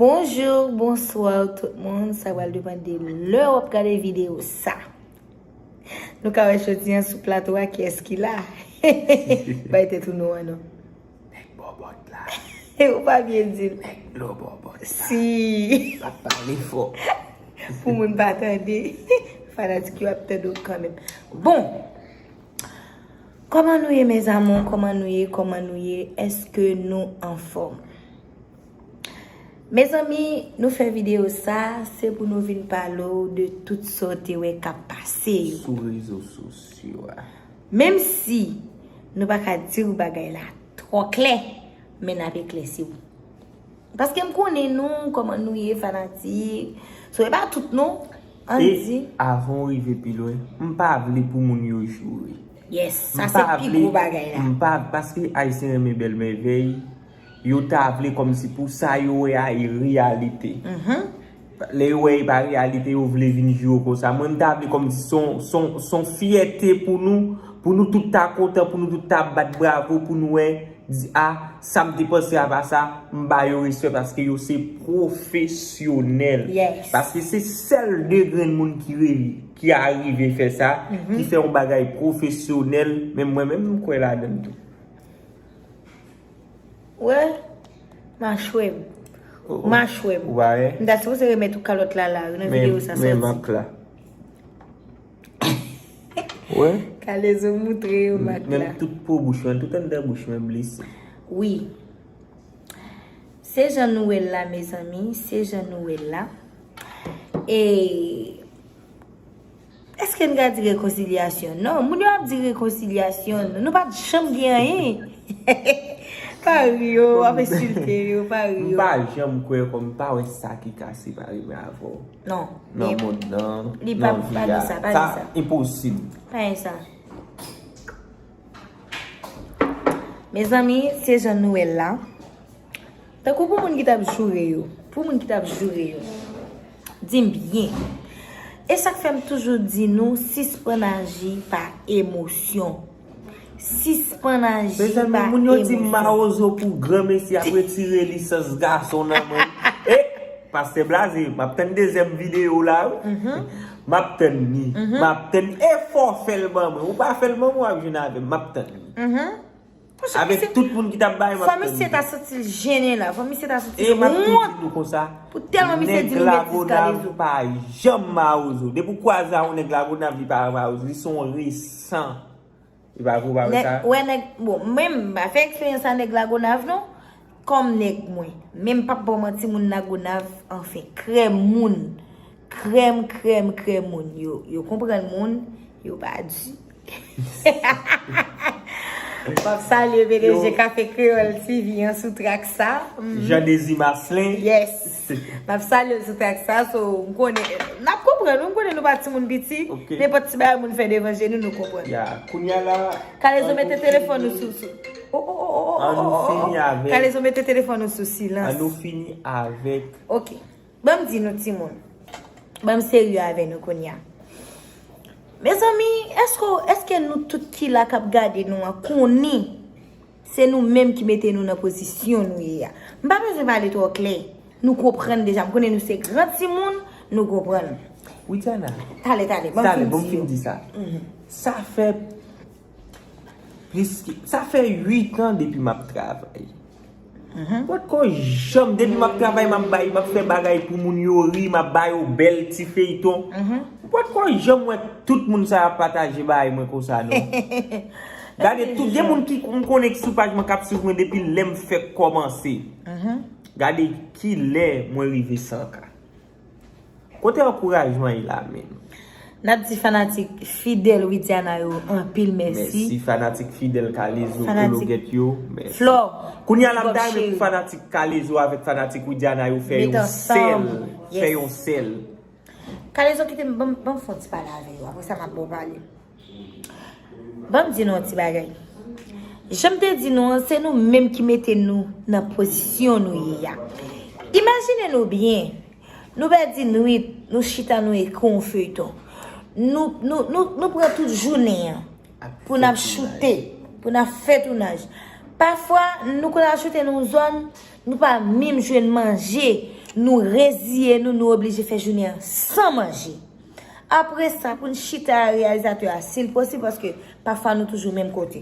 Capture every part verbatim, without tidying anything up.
Bonjou, bonswa tout moun. Sa pral depann de lè w ap gade videyo sa. Nou ka wè jodi a sou plato a kiyès ki la. Bay tèt ou non an non. Nèg bòbòt la. Ou pa byen di l. Nèg dlo bòbòt la. Si. L ap pale fò. Pou moun pa tande. Fanatik yo ap tande w kanmenm. Bon. Kòman nou ye, mes amours? Kòman nou ye? Kòman nou ye? Èske nou anfòm? Mezanmi, nou fè videyo sa, se pou nou vin pale w de tout sa w te wè k ap pase yo. Sou rezo sosyo a. Menm si nou pa ka di w bagay la twò klè, men n ap eklèsi w. Paske m konnen nou, kòman nou ye, fanatik. So, e pa tout non, ann di. E avan w rive pi lwen, m pa vle pou moun yo joure. Yes, sa se pi gwo bagay la. M pa, paske Ayisyen renmen bèl mèvèy, yo ta vle kòmsi pou sa yo wè a e reyalite. Lè yo wè e pa reyalite, yo vle vin joure w konsa. Mwen, m ta vle kòmsi se yon, se yon, se yon fyète pou nou, pou nou tout ta kontan, pou nou tout ta bat bravo, pou nou wè, di, a, sa m te panse a pa sa, m ba yo respè paske yo se pwofesyonèl. Yes. Paske se sèl de grenn moun ki re-, ki arive fè sa, ki fè yon bagay pwofesyonèl, men mwen menm, m kwè ladan l tou. Wè, machwè m. Oh, oh. Machwè m. Ou pa wè? M ta sipoze remèt ou kalòt la la, nan videyo sa sòti. Men, men mak la. Wè? Kalezo moutre yo mak la. Menm tout po bouch mwen, tout anndan bouch mwen blese. Wi. Se jan nou wè l la, mezanmi, se jan nou wè l la. E Èske n ka di rekonsilyasyon? Non, moun yo ap di rekonsilyasyon. Nou pa t janm gen anyen. Pa ri yo, w ap ensilte yo, pa ri yo. M pa janm kwè kòm m pa wè sa ki ka separe mwen avè w. Non, nan mond nan, nan vi a. Sa enposib. Pa gen sa. Mezanmi, se jan nou wè l la. Tankou pou moun ki t ap joure yo, pou moun ki t ap joure yo, di m byen. E sa k fè m toujou di nou, sispann aji pa emosyon. Sispann aji pa emosyon. Mezanmi, moun yo di m mawozo pou granmesi ap retire lisans gason nan men l. E, Pastè Blaze, m ap tann dezyèm videyo w la, wi. M ap tann li. M ap tann li. E fò w fè l ban mwen. Ou pa fè l ban mwen, w ap jwenn avè m. M ap tann li. Avèk tout moun ki t ap bay, m ap tann li. Fò misye ta santi l jennen la. Fò misye ta santi l wont. E m ap tou di nou konsa, pou tèlman misye di nou betiz Kalezo. Nèg Lagonav pa janm mawozo. Depi w kwaze a yon nèg Lagonav, li pa mawozo. Li se yon resan. Li pa vre, ou pa wè sa? Wè nèg, bon, mwen, m pa fè eksperyans a nèg Lagonav, non. Kòm nèg mwen. Men m p ap ba w manti, moun Lagonav, anfen, krèm moun. Krèm, krèm, krèm moun. Yo, yo konprann moun, yo pa di. M ap salye P D G Kafe Kreyòl T V an sou trak sa. Jean Désir Marcelin. Yes. M ap salye l sou trak sa, so, m konnen, n ap konprann, m konnen nou pa timoun piti, nenpòt ti bagay moun fè devan je nou, nou konprann. Ya, kounye a la, Kalezo mete telefòn ou sou, sou, oh, oh, oh, oh, oh, oh, oh, oh. Kalezo mete telefòn ou sou silans. An nou fini avèk. Ok. Ban m di nou timoun. Ban m serye avè nou kounye a. Mezanmi, èske, èske nou tout ki la k ap gade nou an konnen se nou menm ki mete nou nan pozisyon nou ye a? M pa bezwen pale twò klè. Nou konprann deja. M konnen nou se gran timoun, nou konprann. Widiana. Talè, talè, ban m fin di yo. Talè, ban m fin di sa. Sa fè plis ke, sa fè uit an depi m ap travay. M potko janm, depi m ap travay, m ap bay, m ap fè bagay pou moun yo ri, m ap ba yo bèl ti feyton. M potko janm wè tout moun sa yo ap pataje bagay mwen konsa, non. Gade tout, gen moun ki m konnen ki sou paj mwen k ap swiv mwen depi lè m fèk kòmanse. Gade kilè mwen rive san K. Kote ankourajman ye la menm? N ap di fanatik fidèl Widiana yo anpil mèsi. Mèsi fanatik fidèl Kalezo, Kologèt yo, mèsi. Flò, kounye a la, m ta renmen pou fanatik Kalezo avèk fanatik Widiana yo fè yon sèl, fè yon sèl. Kalezo, kite m, ban m, ban m fè yon ti pale avè yo. Apre sa, m ap ba w pale. Ban m di nou yon ti bagay. Jan m te di nou an, se nou menm ki mete nou nan pozisyon nou ye a. Imajine nou byen, nou pèdi nwit, nou chita, nou ekri yon feyton. Nou, nou, nou, nou pran tout jounen an pou n ap choute, pou n ap fè tounaj. Pafwa, nou konn al choute nan yon zòn, nou pa menm jwenn manje. Nou reziye nou, nou oblije fè jounen an san manje. Apre sa, pou n chita a reyalizatè a, si l posib, paske pafwa nou toujou menm kote.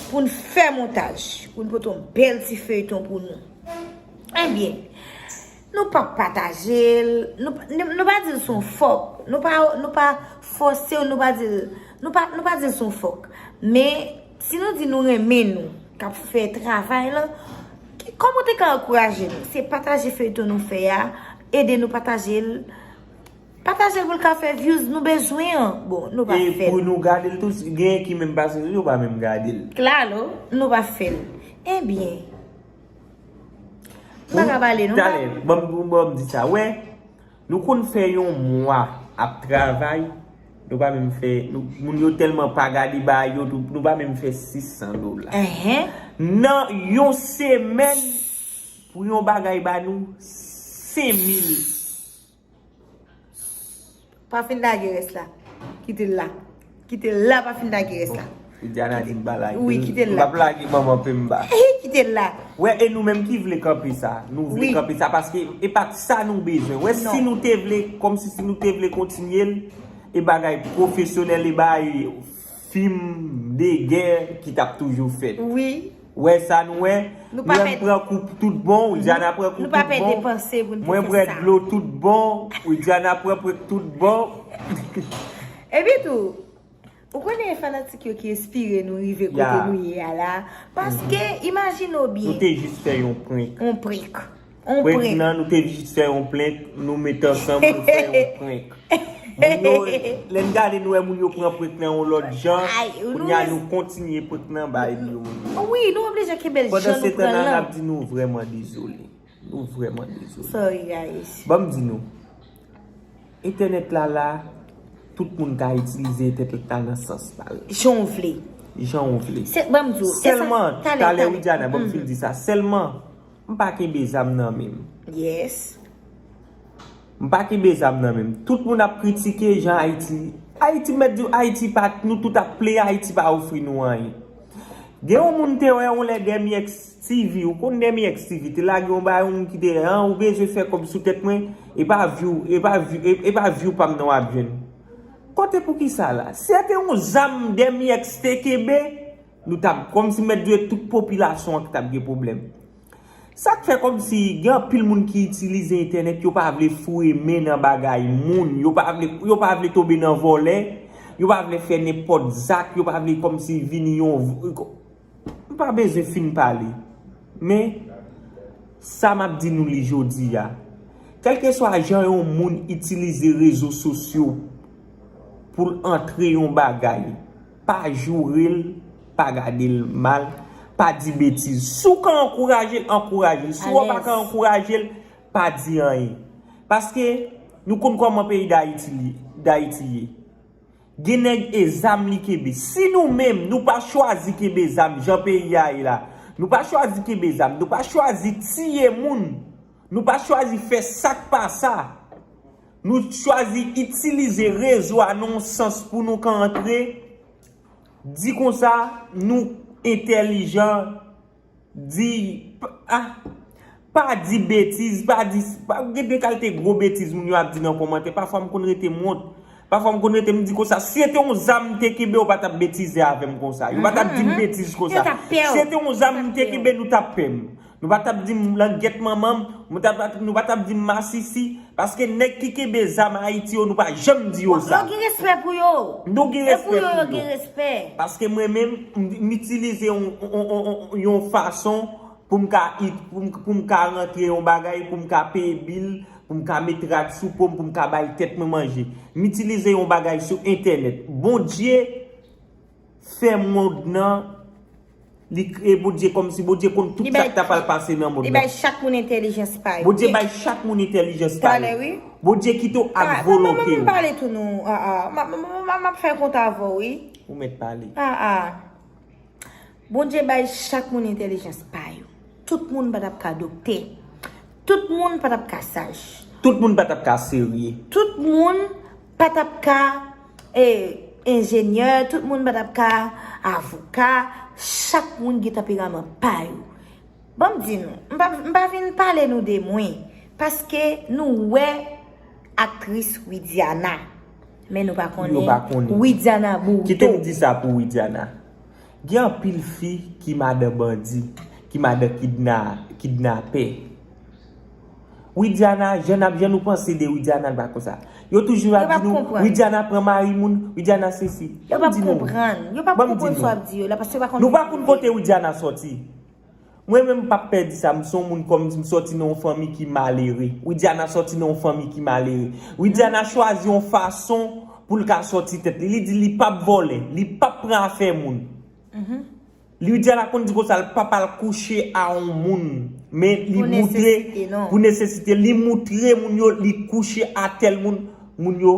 Pou n fè montaj, pou n pote yon bèl ti feyton pou nou. Ebyen, nou pa pataje l, nou, nou, nou pa di l se yon fòk, nou pa, nou pa fòse w, nou pa di l, nou pa, nou pa di l se yon fòk. Men, si nou di nou renmen nou, k ap fè travay lan, ki, kòman w te ka ankouraje nou? Se pataje feyton nou fè a, ede nou pataje l. Pataje l pou l ka fè views, nou bezwen an. Bon, nou pa fè l. E pou nou gade l tou, genyen ki menm pase sou yo, pa menm gade l. Klalo, nou pa fè l. Ebyen, m pa ka pale, nou pa. Talè, ban m, ban m di sa. Wè, nou konn fè yon mwa ap travay, nou pa menm fè, nou, moun yo tèlman pa gade bagay yo, nou, nou pa menm fè sis san dola. Nan yon semèn, pou yon bagay ba nou senk mil. Pa fin lage rès la. Kite l la. Kite l la, pa fin lage rès la. Widiana di m pa lage l. Wi, kite l la. M p ap lage manman Pemba. Kite l la. Wè, e nou menm ki vle kanpe sa. Nou vle kanpe sa paske e pa t sa nou bezwen. Wè, si nou te vle, kòmsi si nou te vle kontinye l, e bagay pwofesyonèl, e bagay fim de gè ki t ap toujou fèt. Wi. Wè sa nou wè? Nou pa pèdi. Mwen pran kou tout bon, Widiana pran kou tout bon. Nou pa pèdi panse pou n te fè sa. Mwen bwè dlo tout bon, Widiana pran prek tout bon. Epi tou, ou konnen e fanatik yo ki enspire nou rive kote nou ye a la. Paske, imajine w byen. Nou te jis fè yon prank. Yon prank. Prank nan, nou te jis fè yon prank, nou met ansanm, nou fè yon prank. Moun yo, lè n gade, nou wè moun yo pran prank nan yon lòt jan. Kounye a, nou kontinye prank nan bay yo. Wi, nou oblije kenbe l jan nou pran l lan. Pandan se tan nan, n ap di nou vrèman dezole. Nou vrèman dezole. Sorry, guys. Ban m di nou, entènèt la la, tout moun ka itilize entènèt la nan sans pa l. Jan w vle. Jan w vle. Se, ban m di w, e sa, sèlman, talè, talè, Widiana, ban m fin di sa. Sèlman, m pa kenbe zam nan men m. Yes. M pa kenbe zam nan men m. Tout moun ap kritike jan Ayiti. Ayiti, m mèt di w, Ayiti pa, nou tout ap pleye, Ayiti pa ofri nou anyen. Gen yon moun te wè yon lè Demi X T V, ou konn Demi X T V, te lage yon bagay, yon moun ki te, an, ou bezwen fè kòb sou tèt mwen, e pa view, e pa view, e, e pa view pa m nan w ap jwenn. Kote poukisa la? Si se te yon zam Demi X te kenbe, nou t ap, kòmsi m mèt di w, tout popilasyon an ki t ap gen pwoblèm. Sa k fè kòmsi gen anpil moun ki itilize entènèt, yo pa vle foure men nan bagay moun, yo pa vle, yo pa vle tonbe nan vòlè, yo pa vle fè nenpòt zak, yo pa vle kòmsi vini yon, m pa bezwen fin pale. Men, sa m ap di nou li jodi a. Kèlkeswa jan yon moun itilize rezo sosyo pou l antre yon bagay, pa joure l, pa gade l mal, pa di betiz. Si w ka ankouraje l, ankouraje l. Si w pa ka ankouraje l, pa di anyen. Paske nou konn kòman peyi Dayiti li, Dayiti ye. Gen nèg e zam li kenbe. Si nou menm, nou pa chwazi kenbe zam jan peyi a ye la, nou pa chwazi kenbe zam, nou pa chwazi tiye moun, nou pa chwazi fè sa k pa sa, nou chwazi itilize rezo a nan yon sans pou nou ka antre, di konsa, nou entèlijan, di, p-, ah, pa di betiz, pa di, pa, gen de kalite gwo betiz moun yo ap di nan kòmantè. Pafwa m konn rete m wont. Pafwa m konn rete m di konsa, si se te yon zam m te kenbe, yo pa t ap betize avè m konsa. Yo pa t ap di m betiz konsa. Si se te yon zam m te kenbe, nou t ap pè m. Nou pa t ap di m langyèt manman m, nou t ap, nou pa t ap di m masisi. Paske nèg ki kenbe zam Ayiti yo, nou pa janm di yo sa. Yo gen respè pou yo. Nou gen respè pou yo. E pou yo, yo gen respè. Paske mwen menm, m, m itilize yon, yon, yon, yon, yon fason pou m ka it-, pou m, pou m ka rantre yon bagay, pou m ka peye bil, pou m ka met rad sou po m, pou m ka bay tèt mwen manje. M itilize yon bagay sou entènèt. Bondye fè mond nan, li kreye Bondye kòmsi Bondye konn tout sa k ta pral pase nan mond nan. Li bay chak moun entèlijans pa yo. Bondye bay chak moun entèlijans pa yo. Talè, wi. Bondye kite w ak volonte w. Ah, ah, m ap pale tou nou. Ah, ah. M ap, m ap, m ap, m ap fè kont avè w, wi. Ou mèt pale. Ah, ah. Bondye bay chak moun entèlijans pa yo. Tout moun pa t ap ka doktè. Tout moun pa t ap ka saj. Tout moun pa t ap ka serye. Tout moun pa t ap ka, e, enjenyè, tout moun pa t ap ka avoka. Chak moun gen tanperaman pa yo. Ban m di nou, m pa, m pa vin pale nou de mwen. Paske nou wè aktris Widiana. Men nou pa Yo pa konnen. Widiana Burrito. Kite m di sa pou Widiana. Gen anpil fi ki madan bandi, ki madan kidna, kidnapè. Widiana, jan n ap jan nou panse de Widiana, l pa konsa. Yo toujou ap di nou, Widiana pran mari moun, Widiana sesi. Yo p ap konprann. Yo p ap konprann sa w ap di yo la, paske yo pa konn. Nou pa konn kote Widiana soti. Mwen menm m p ap pè di sa, m se yon moun kòm m soti nan yon fanmi ki malere. Widiana soti nan yon fanmi ki malere. Widiana chwazi yon fason pou l ka sòti tèt li. Li di li p ap vòlè, li p ap pran afè moun. Widiana konn di konsa l p ap al kouche a yon moun. Men li moutre pou nesesite. Li moutre moun yo li kouche a tèl moun. Moun yo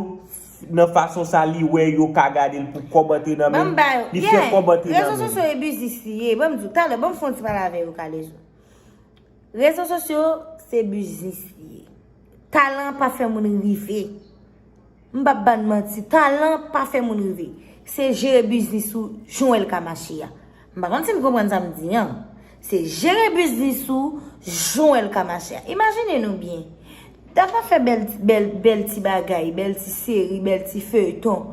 nan fason sa li wè yo ka gade l pou kòb antre nan men l, li fè kòb antre nan men l. Rezo sosyo e biznis li ye. Ban m di w, talè, ban m fè yon ti pale avè yo, Kalezo. Rezo sosyo se biznis li ye. Talan pa fè moun rive. M p ap ba n manti, talan pa fè moun rive. Se jere biznis ou jan w wè l ka mache a. M pa konn si n konprann sa m di an. Se jere biznis ou jan w wè l ka mache a. Imajine nou byen. Dam nan fè bèl, bèl, bèl ti bagay, bèl ti seri, bèl ti feyton.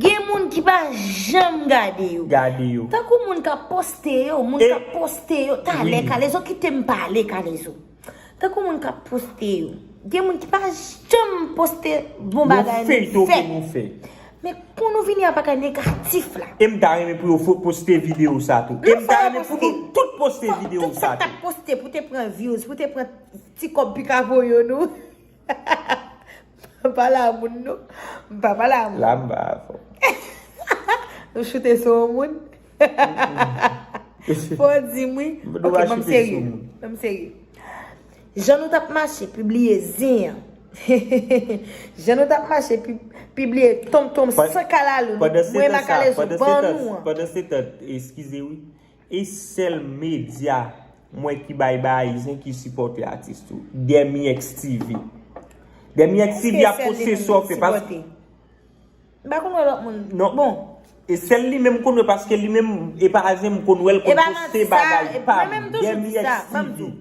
Gen moun ki pa janm gade yo. Gade yo. Tankou moun k ap poste yo, moun k ap poste yo. Talè, Kalezo, kite m pale, Kalezo. Tankou moun k ap poste yo. Gen moun ki pa janm poste bon bagay nou fè. Yon feyton ke nou fè. Men pou nou vini a bagay negatif la. E m ta renmen pou yo fo- poste videyo sa tou. E m ta renmen pou nou tout poste videyo sa tou. Tout sa k t ap poste pou te pran views, pou te pran ti kòb pikapoyo nou. M pa pale a moun non. M pa pale a moun. La m ba avè w. Nou choute sou yon moun. Fò w di m wi. Ok, ban m serye. Ban m serye. Jan nou t ap mache pibliye zen an. Jan nou t ap mache pi- pibliye tonmtonm san kalalou. Mwen Makalezo ban nou an. Pandan se tan, eskize wi. E sèl medya mwen ki bay bagay zen ki sipòte atis tou. Dèmi X T V. Dèmi X T V ap poste sa w fè paske. M pa konn wè lòt moun. Non. Bon. E sèl li menm m konn wè paske li menm e pa zen m konn wè l konn poste bagay pa m. Dèmi X T V.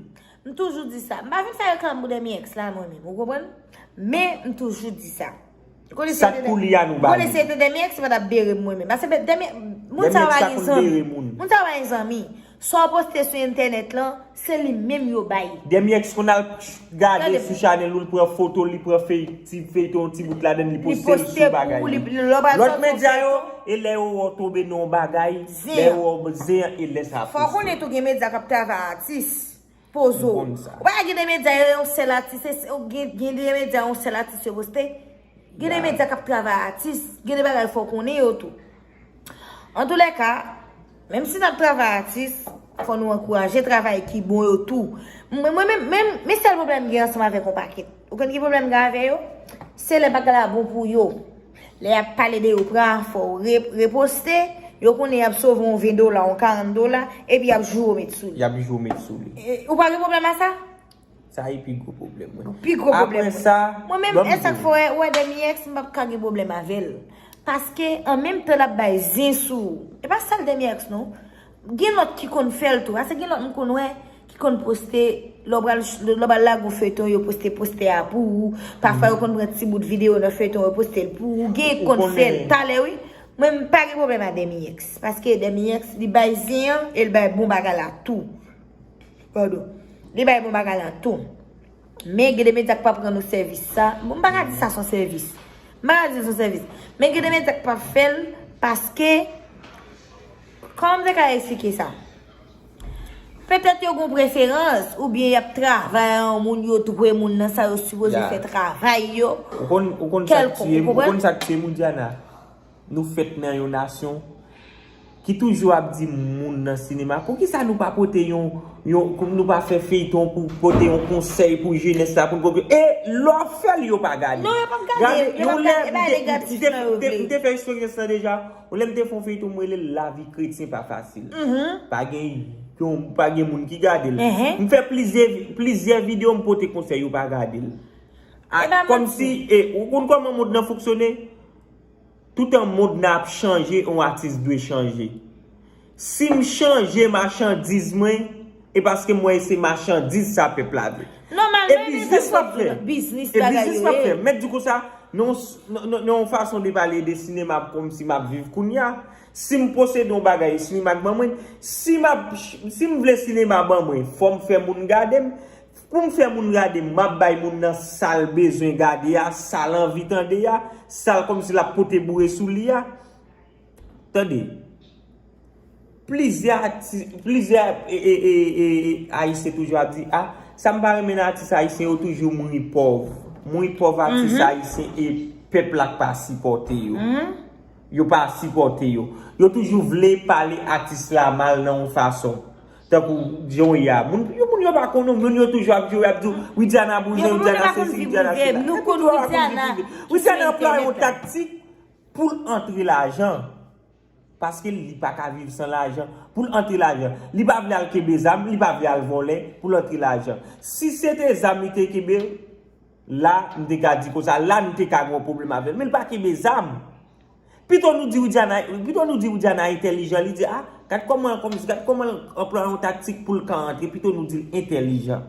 M toujou di sa. M pa vin fè reklam pou Dèmi X la mwen menm. Ou konprann? Men m toujou di sa. Sa k pou li a nou ba li. Konnen se te Dèmi X pa t ap bere m mwen menm. Paske Dèmi, moun sa yo pa gen zanmi. Moun sa yo pa gen zanmi. Sa w poste sou entènèt lan, se li menm yo bay. Dèmi X konn al gade sou chanèl ou, l pran foto, li pran fey, ti feyton, ti bout ladan l, li poste l sou bagay li. Lòt medya yo, e lè yo wè w tonbe nan yon bagay, lè yo wè w zen an, e lè sa poste. Fò w konnen tou gen medya k ap travay atis. Poze w. Ou pa gen de medya yo yon sèl atis, gen de medya yon sèl atis yo poste. Gen de medya k ap travay atis, gen de bagay fò w konnen yo tou. Antoulèka, menm si n ap travay atis, fò nou ankouraje travay ki bon yo tou. Mwen menm, men sèl pwoblèm m gen ansanm avèk yon pakèt. Ou konn ki pwoblèm m gen avè yo? Se lè bagay la bon pou yo. Lè y ap pale de yo pran afè w, re- reposte, yo konnen y ap sove yon ven dola, yon karant dola, epi y ap joure w met sou li. Y ap joure w met sou li. Ou pa gen pwoblèm a sa? Sa e pi gwo pwoblèm mwen. Pi gwo pwoblèm mwen. Apre sa, mwen menm, e sa k fè w wè Dèmi X, m p ap ka gen pwoblèm avè l. Paske, an menm tan l ap bay zen sou ou. E pa sèl Dèmi X non. Gen lòt ki konn fè l tou. Paske gen lòt m konn wè ki konn poste, lè w pral, lè w pral lage yon feyton, yo poste postè a pou ou. Pafwa, yo konn pran ti bout videyo nan feyton, yo poste l pou ou. Gen ki konn fè l talè, wi. Mwen, m pa gen pwoblèm a Dèmi X. Paske Dèmi X, li bay zen an, e l bay bon bagay la tou. Padon. Li bay bon bagay la tou. Men gen de medya k p ap rann ou sèvis sa. Bon, m pa ka di sa se yon sèvis. M pa ka di l se yon sèvis. Men gen de medya k p ap fè l paske, kòman m te ka eksplike sa? Petèt yo gen preferans, oubyen y ap travay a yon moun, yo dwe moun nan sa yo sipoze fè travay yo. Ou konn, ou konn sa k tiye, ou konn sa k tiye moun, Diana? Nou fèt nan yon nasyon ki toujou ap di moun nan sinema, poukisa nou pa pote yon, yon, nou pa fè feyton pou pote yon konsèy pou jenès la, pou n konprann? E lè w ap fè l, yo pa gade. Non, yo p ap gade, yo p ap gade, e pa negatif nan yo vle. M te fè eksperyans lan deja. Yon lè m te fè yon feyton, m rele l Lavi kretyen pa fasil. Pa gen, pa gen moun ki gade l. M fè plizyè, plizyè videyo, m pote konsèy, yo pa gade l. Kòmsi, e, ou konn kòman mond nan fonksyone? Toutan mond nan ap chanje, yon atis dwe chanje. Si m chanje machandiz mwen, e paske m wè se machandiz sa pèp la vle. Non, m E biznis m ap fè. Biznis e bagay biznis yo m ap fè. Mèt di konsa, non, non, non, non, yon fason de pale de sinema kòmsi m ap viv kounye a. Si m posede yon bagay, sinema k ban mwen, si m ap, si m vle sinema ban mwen, fò m fè moun gade m. Pou m fè moun gade m, m ap bay moun nan sa l bezwen gade a, sa l anvi tande a, sa l kòmsi l ap pote boure sou li a. Tande, plizyè ati-, plizyè e, e, e, e, e, Ayisyen toujou ap di, a, sa m pa renmen nan atis ayisyen yo toujou mouri pòv. Mouri pòv atis ayisyen e pèp la k pa sipòte yo. Yo pa sipòte yo. Yo toujou vle pale atis la mal nan yon fason. Tankou jan w ye a. Moun, yo, moun yo pa konnen w, moun yo toujou ap jwe, ap di w, Widiana bouzen, Widiana sesi, Widiana sela. Nou konn Widiana. Widiana anplwaye yon taktik pou l antre lajan. Paske li pa ka viv san lajan. Pou l antre lajan. Li pa vle al kenbe zam, li pa vle al vòlè pou l antre lajan. Si se te zam li te kenbe, la, m te ka di konsa, la, m te ka gen yon pwoblèm avè l. Men l pa kenbe zam. Pito nou di Widiana, pito nou di Widiana entèlijan, li di, a, gad kòman, kòm, gad kòman l anplwaye yon taktik pou l ka antre, pito nou di l entèlijan.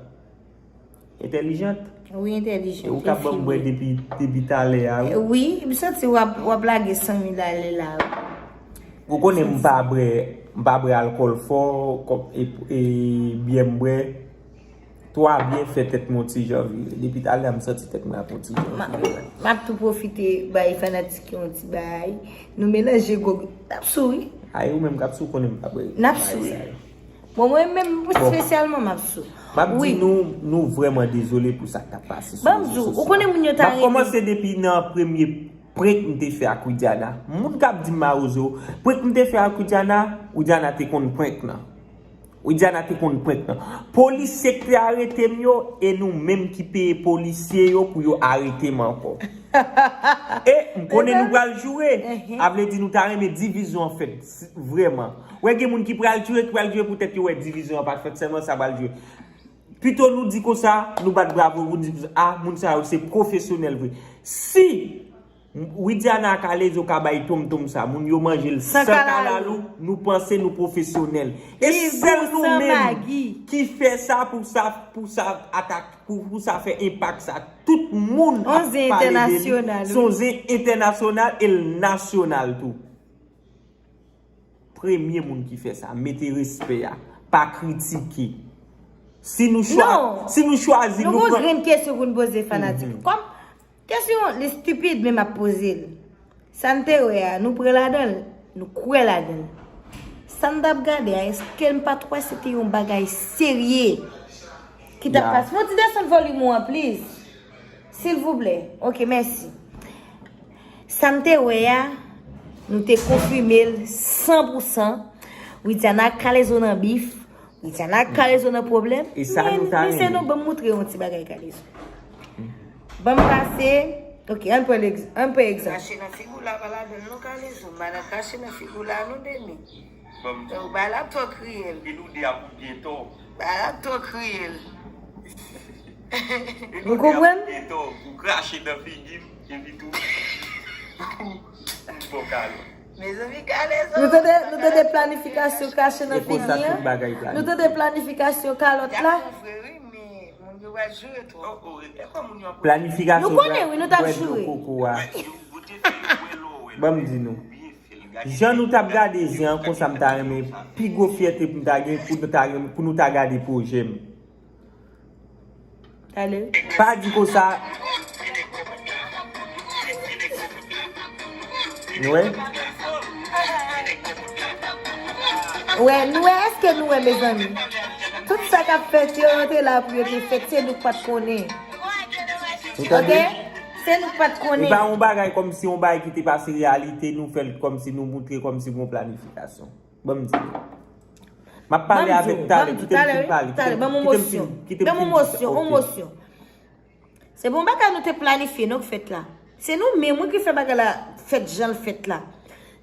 Entèlijant. Wi, entèlijan. E ou k ap ban m bwè depi, depi talè a, wi. Wi, m santi w ap, w ap lage san mil ale la, wi. Ou konnen m pa bwè, m pa bwè alkòl fò, kòm, e, e, byè m bwè. Twa byen fè tèt mwen yon ti jan vire. Depi talè a, m santi tèt mwen ap yon ti jan vire. M ap tou pwofite bay fanatik yo yon ti bay. Nou melanje gwo, n ap sou, wi. Ay, ou menm k ap sou konnen m pa bwè. N ap sou, wi. Bon, mwen menm espesyalman m ap sou. M ap di nou, nou vrèman dezole pou sa k t ap pase sou rezo sosyo a. Ban m di w, ou konnen moun yo ta renmen. M ap kòmanse depi nan premye prank m te fè ak Widiana. Moun k ap di m mawozo, prank m te fè ak Widiana, Widiana te konn prank nan. Widiana te konn prank nan. Polisye k te arete m yo, e nou menm ki peye polisye yo pou yo arete m ankò. E m konnen nou pral joure. A vle di nou ta renmen divizyon an fèt, vrèman. Wè gen moun ki pral joure, ki pral joure poutèt yo wè divizyon an pa t fèt, sèlman sa pral joure. Pito nou di konsa, nou bat bravo, nou di konsa, a, moun sa yo se pwofesyonèl vre. Si Widiana ak Alezo ka bay tonmtonm sa, moun yo manje l san kalalou, nou panse nou pwofesyonèl. E sèl nou menm ki fè sa pou sa, pou sa atak, pou, pou sa fè enpak sa. Tout moun ap pale de li. Se yon zen entènasyonal e l nasyonal tou. Premye moun ki fè sa, mete respè a, pa kritike. Si nou chwa-, si nou chwazi, nou pran. Non, nou gon grenn kesyon pou n poze fanatik. Kòm kesyon li stipid, men m ap poze l. Sa n te wè a, nou pran ladan l, nou kwè ladan l. Sa n t ap gade a, èske n pa t wè se te yon bagay serye ki t ap pase? Fè yon ti desann volim ou an, please. Silvouplè. Ok, mèsi. Sa n te wè a, nou te konfime l san pou san. Widiana ak Kalezo nan bif. Widiana ak Kalezo nan pwoblèm. E sa nou ta renmen. Men, mesye, non, ban m moutre yon ti bagay Kalezo. Ban m pase. Ok, ann pran egz-, ann pran egzanp. Kache nan figi w la, pa ladan l non, Kalezo. Madan kache nan figi w la, non, Demi. Ou bay la twò kriyèl. Epi nou de a pou byen tò. Bay la twò kriyèl. Ou konprann? Epi nou de a pou byen tò. Ou krache nan figi m, epi tou. Ou fò kale. Mezanmi, Kalezo. Nou tande, nou tande planifikasyon krache nan figi an. Nou tande planifikasyon kalòt la. Planifikasyon bwè dlo koko a. Ban m di nou. Jan nou t ap gade zen an, konsa m ta renmen, pi gwo fyète pou m ta gen, pou nou ta renmen, pou nou ta gade pwojè m. Pa di konsa. Nou wè? Wè, nou wè, èske nou wè, mezanmi? Tout sa k ap fèt yo, yo te la pou yo te fèt, se nou k pa t konnen. Ou tande? Ok? Se nou k pa t konnen. E pa yon bagay kòmsi yon bagay ki te pase reyalite, nou fè l kòmsi nou moutre kòmsi gon planifikasyon. Ban m di nou. M ap pale avèk talè, kite m fin pale, kite m fin, kite m fin di sa. Ban m yon mosyon, yon mosyon. Se pa yon bagay nou te planifye non k fèt la. Se nou menm wi ki fè bagay la fèt jan l fèt la.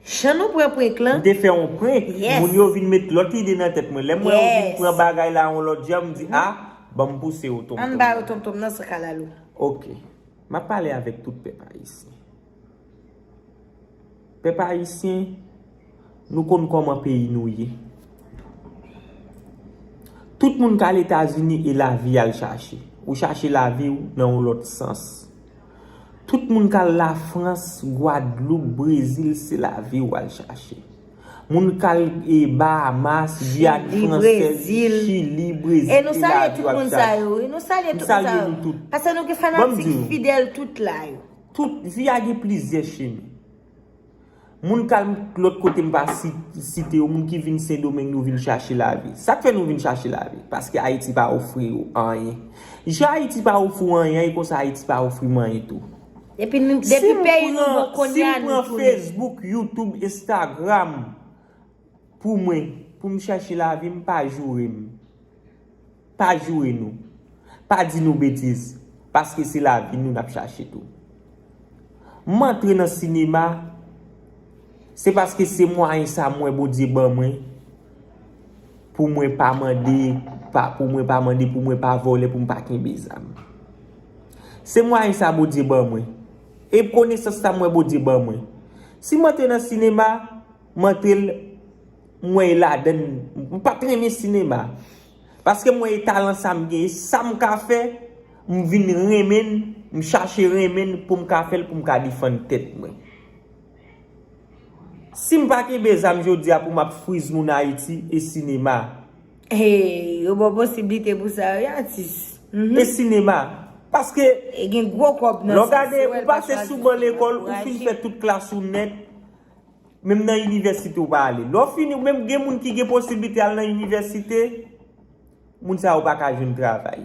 Jan nou pran prank lan. M te fè yon prank, moun yo vin met lòt ide nan tèt mwen. Lè m wè yo vin pran bagay la yon lòt jan, m di, a, ban m pouse yo tonmtonm. Ann ba yo tonmtonm nan san kalalou. Ok. M ap pale avèk tout pèp ayisyen. Pèp ayisyen, nou konn kòman peyi nou ye. Tout moun k al Etazini e lavi y al chache. Ou chache lavi w nan yon lòt sans. Tout moun k al Lafrans, Gwadloup, Brezil, se lavi w al chache. Moun k al e, Bahamas, Giyàn Fransèz, Chili, Brezil, e nou salye tout moun sa yo. E nou salye tout moun sa yo. Paske nou gen fanatik fidèl tout la yo. Tout vi a gen plizyè chemen. Moun k al lòt kote m pa si- site yo, moun ki vin Sendomeng, nou vin chache lavi. Sa k fè nou vin chache lavi? Paske Ayiti pa ofri yo anyen. Jan Ayiti pa ofri w anyen, e konsa Ayiti pa ofri m anyen tou. Depi nou, depi peyi nou bon kounye a, nou tounen. Si m pran Facebook, YouTube, Instagram pou mwen, pou m chache lavi, m pa joure m. Pa joure nou. Pa di nou betiz. Paske se lavi nou n ap chache tou. M antre nan sinema, se paske se mwayen sa m wè Bondye ban mwen pou mwen pa mande, pa, pou mwen pa mande, pou mwen pa vòlè, pou m pa kenbe zam. Se mwayen sa Bondye ban mwen. E konesans sa m wè Bondye ban mwen. Si m antre nan sinema, m antre l, m wè e ladann, m pa t renmen sinema. Paske m wè e talan sa m gen, e sa m ka fè, m vin renmen l, m chache renmen l pou m ka fè l, pou m ka defann tèt mwen. Si m pa kenbe zam jodi a pou m ap friz moun Ayiti, e sinema. Hey, yo ba w posiblite pou sa wi, atis. E sinema. Paske e gen gwo kòb nan sa. Lè w gade, ou pase sou ban lekòl, ou fin fè tout klas ou nèt, menm nan inivèsite ou pa ale. Lè w fini, menm gen moun ki gen posiblite al nan inivèsite, moun sa yo pa ka jwenn travay.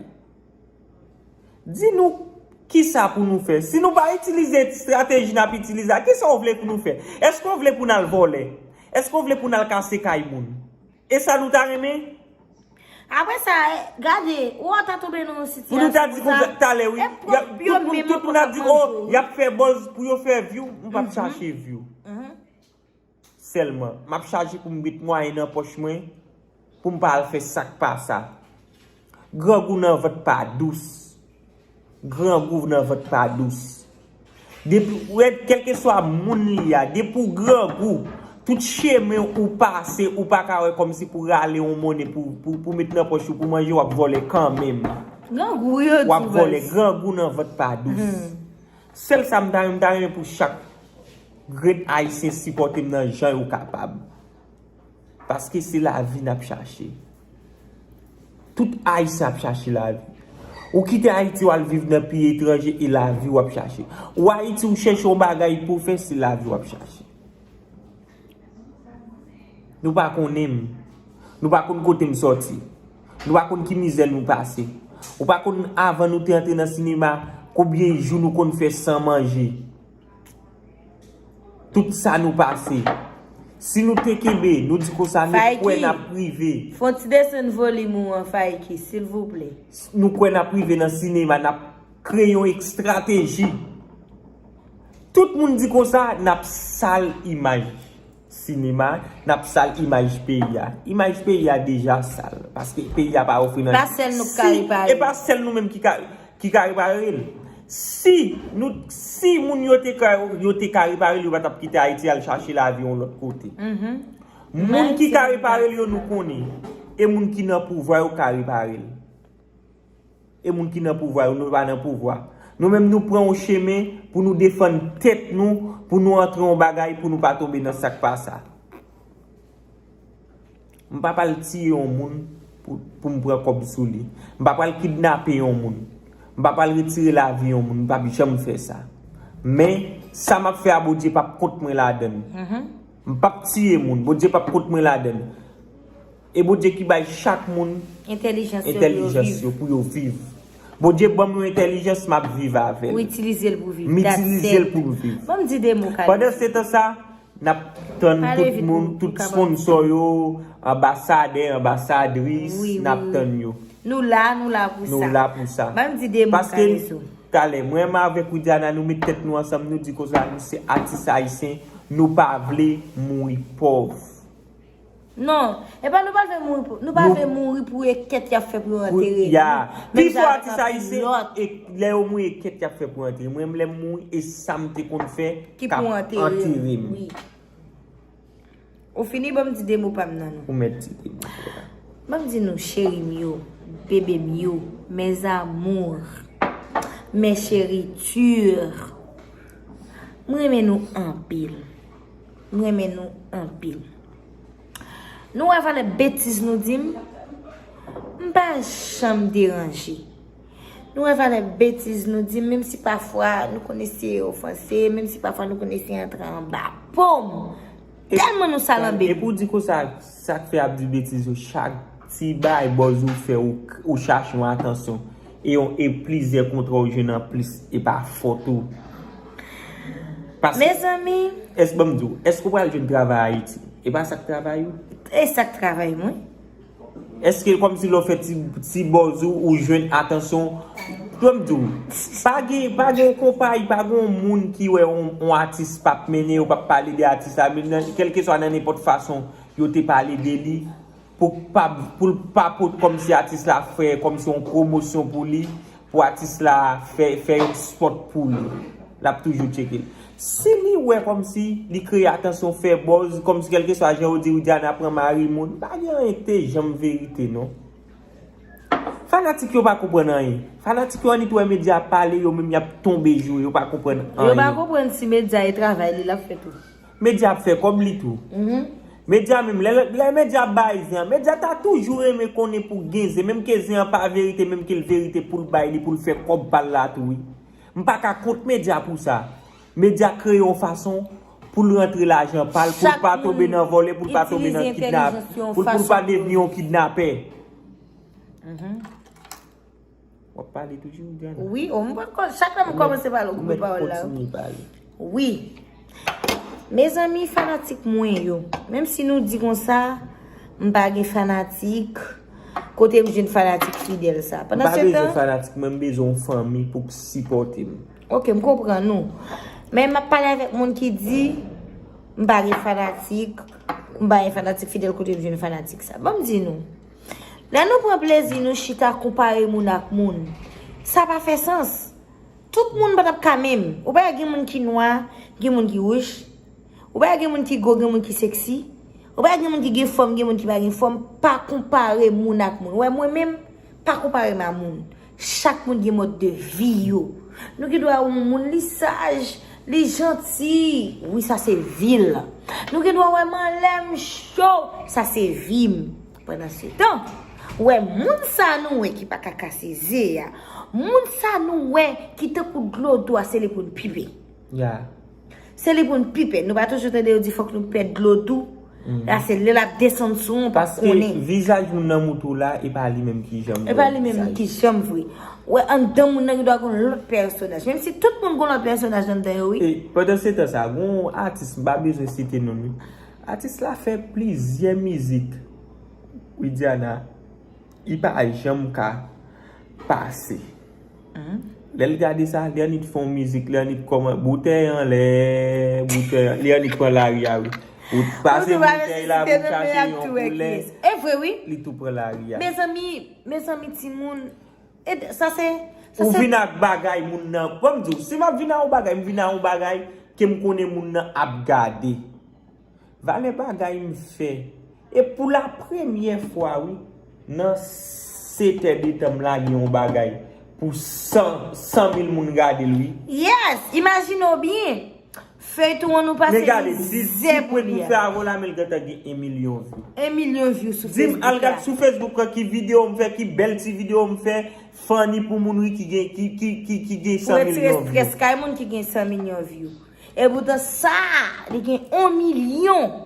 Di nou kisa pou nou fè. Si nou pa itilize estrateji n ap itilize a, kisa w vle pou nou fè? Èske w vle pou n al vòlè? Èske w vle pou n al kase kay moun? E sa nou ta renmen? Apre sa, e, gade, ou ta tonbe nan yon sitiyasyon konsa. Pou nou ta di konsa talè, wi. E pwòp yo menm ankò k ap manje w. Tout moun ap di, o, y ap fè buzz pou yo fè view. M p ap chache view. Sèlman, m ap chache pou m met mwayen nan pòch mwen, pou m pa al fè sa k pa sa. Grangou nan vant pa dous. Grangou nan vant pa dous. Depi, ou wè, kèlkeswa moun li a, depi w grangou, tout chemen ou pase, ou pa ka wè kòmsi pou rale yon monnen pou, pou, pou met nan pòch ou, pou manje, w ap vòlè kanmenm. Grangou, wi, yo di w ap vòlè, grangou nan vant pa dous. Sèl sa m ta renmen, m ta renmen pou chak grenn Ayisyen sipòte m nan jan yo kapab. Paske se lavi n ap chache. Tout Ayisyen ap chache lavi. Ou kite Ayiti, w al viv nan peyi etranje, e lavi w ap chache. Ou Ayiti, ou chèche yon bagay pou w fè, se lavi w ap chache. Nou pa konnen m. Nou pa konn kote m sòti. Nou pa konn ki mizè nou pase. Ou pa konn, avan nou te antre nan sinema, konbyen jou nou konn fè san manje. Tout sa nou pase. Si nou te kenbe, nou di konsa, nou kwè n ap rive. Fè yon ti desann volim ou an, Fayki, silvouplè. Nou kwè n ap rive nan sinema, n ap kreye yon estrateji. Tout moun di konsa, n ap sal imaj sinema, n ap sal imaj peyi a. Imaj peyi a deja sal, paske peyi a pa ofri nan. Pa sèl nou k ka repare. E pa sèl nou menm ki ka, ki ka repare l. Si nou, si moun yo te ka, yo te ka repare l, yo pa t ap kite Ayiti al chache lavi yon lòt kote. Moun ki ka repare l yo, nou konnen. E moun ki nan pouvwa yo ka repare l. E moun ki nan pouvwa yo, nou pa nan pouvwa. Nou menm, nou pran yon chemen pou nou defann tèt nou, pou nou antre yon bagay, pou nou pa tonbe nan sa k pa sa. M pa pral tiye yon moun pou, pou m pran kòb sou li. M pa pral kidnape yon moun. M pa pral retire lavi yon moun. M p ap janm fè sa. Men, sa m ap fè a, Bondye p ap kont mwen ladann. M p ap tiye moun. Bondye p ap kont mwen ladann. E Bondye ki bay chak moun entèlijans yo pou yo viv. Bondye ban m yon entèlijans, m ap viv avè l. Ou itilize l pou viv. M itilize l pou m viv. Ban m di de mo, Kalizo. Pandan se tan sa, n ap tann tout moun, tout sponsò yo, anbasadè, anbasadris, n ap tann yo. Nou la, nou la pou sa. Nou la pou sa. Ban m di de mo, Kalizo. Paske, talè, mwen menm avèk Widiana, nou met tèt nou ansanm, nou di konsa, nou se atis ayisyen, nou pa vle mouri pòv. Non, e pa nou pa vle mouri pou, nou pa vle mouri pou e kèt y ap fè pou yo antere nou. Menm jan avèk anpil lòt. Pifò atis ayisyen, e lè yo mouri, e kèt y ap fè pou antere. Mwen menm, lè m mouri, e sa m te konn fè k ap antere m. Ou fini, ban m di de mo pa m nan nou. Ou mèt di de mo pa w. Ban m di nou, cheri m yo, Bebe m yo, mes amours, mes chéritures, m renmen nou anpil. M renmen nou anpil. Nou wè valè betiz nou di m? M pa janm deranje. Nou wè valè betiz nou di m, menm si pafwa nou konn eseye ofanse, menm si pafwa nou konn eseye antre anba po m. Tèlman nou salanbe. Epi w di konsa, sa k fè ap di betiz yo, chak ti bay bòz ou fè, ou, ou chache yon atansyon. E yon, e plizyè kontra ou jwenn anplis, e pa fòt ou. Paske, mezanmi, èske, ban m di w, èske w pral jwenn travay Ayiti? E pa sa k travay ou? E sa k travay mwen. Èske kòmsi lè w fè ti, ti bòz ou, ou jwenn atansyon? Ban m di w, pa gen, pa gen yon konpayi, pa gen yon moun ki wè yon, yon atis p ap mennen yo, p ap pale de atis la, men nan, kèlkeswa nan nenpòt fason yo te pale de li, pou pa, pou l pa pot kòmsi atis la fè kòmsi yon pwomosyon pou li, pou atis la fè, fè yon spòt pou li. L ap toujou tcheke l. Si li wè kòmsi li kreye atansyon, fè buzz, kòmsi kèlkeswa jan yo di Widiana pran mari moun, pa gen anyen ki te janm verite non. Fanatik yo pa konprann anyen. Fanatik yo annik wè medya ap pale, yo menm y ap tonbe joure, yo pa konprann anyen. Yo pa konprann si medya e travay li l ap fè tou. Medya ap fè kòb li tou. Medya menm, lè, lè medya ap bay zen an, medya ta toujou renmen konnen pou gen zen, menm ke zen an pa verite, menm ke l verite pou l bay li, pou l fè kòb pa l la tou, wi. M pa ka kont medya pou sa. Medya kreye yon fason pou l rantre lajan pa l, pou l pa tonbe nan vòlè, pou l pa tonbe nan kidnap, pou l, pou l pa devni yon kidnapè. W ap pale toujou, Diana? Wi, o, m pa konn, chak lè m kòmanse pale, ou koupe pawòl la. Wi. Mezanmi, fanatik mwen yo, menm si nou di konsa, m pa gen fanatik, kote m jwenn fanatik fidèl sa? M pa bezwen fanatik, mwen m bezwen yon fanmi pou k sipòte m. Ok, m konprann ou. Men m ap pale avèk moun ki di, m pa gen fanatik, m pa gen fanatik fidèl, kote m jwenn fanatik sa? Ban m di nou. Lè nou pran plezi nou chita konpare moun ak moun, sa pa fè sans. Tout moun pa t ap ka menm. Ou pa wè gen moun ki nwa, gen moun ki wouj. Ou pa wè gen moun ki gwo, gen moun ki seksi. Ou pa wè gen moun ki gen fòm, gen moun ki pa gen fòm. Pa konpare moun ak moun. Ou wè mwen menm, pa konpare m a moun. Chak moun gen mòd de vi yo. Nou gen dwa wè yon moun li saj, li janti. Wi, sa se vi l. Nou gen dwa wè m anlè m cho. Sa se vi m. Pandan se tan, ou wè moun sa nou wè ki pa ka kase ze a, moun sa nou wè ki tankou dlo dou a, se li pou n pipe. Ya. Se li pou n pipe. Nou pa toujou tande yo di fòk nou pèd dlo dou? La se lè l ap desann sou ou, ou pa konnen. Paske vizaj moun nan moutou la, e pa li menm ki janm vre. E pa li menm ki janm vre. Ou wè anndan moun nan gen dwa gon lòt pèsonaj. Menm si tout moun gon lòt pèsonaj anndan yo, wi. E pandan se tan sa, gon atis, m pa bezwen site non l, wi. Atis la fè plizyè mizik. Widiana, li pa janm ka pase. Lè l gade sa, li annik fè yon mizik, li annik kòman, boutèy anlè, boutèy, li annik pran lari a, wi. Ou pase boutèy la, pou chache yon koulè, e vre, wi. Li tou pran lari a. Mezanmi, mezanmi, timoun, e sa se, sa se. Ou vin ak bagay moun nan, ban m di w, si m ap vin ak yon bagay, m vin ak yon bagay ke m konnen moun nan ap gade. Valè bagay m fè. E pou la premyè fwa, wi, nan sete de tan m lage yon bagay pou san, san mil moun gade l, wi. Yes! Imajine w byen. Feyton an nou pase mizè pou li a. Men gade, di, di prank m fè avè w la, men l gentan gen yon milyon view. Yon milyon view sou Facebook la. Di m, al gad sou Facebook lan ki videyo m fè, ki bèl ti videyo m fè, funny pou moun, wi, ki gen, ki, ki, ki, ki gen san milyon view. Pou retire strès kay moun ki gen san milyon view. Epoutan sa, li gen yon milyon.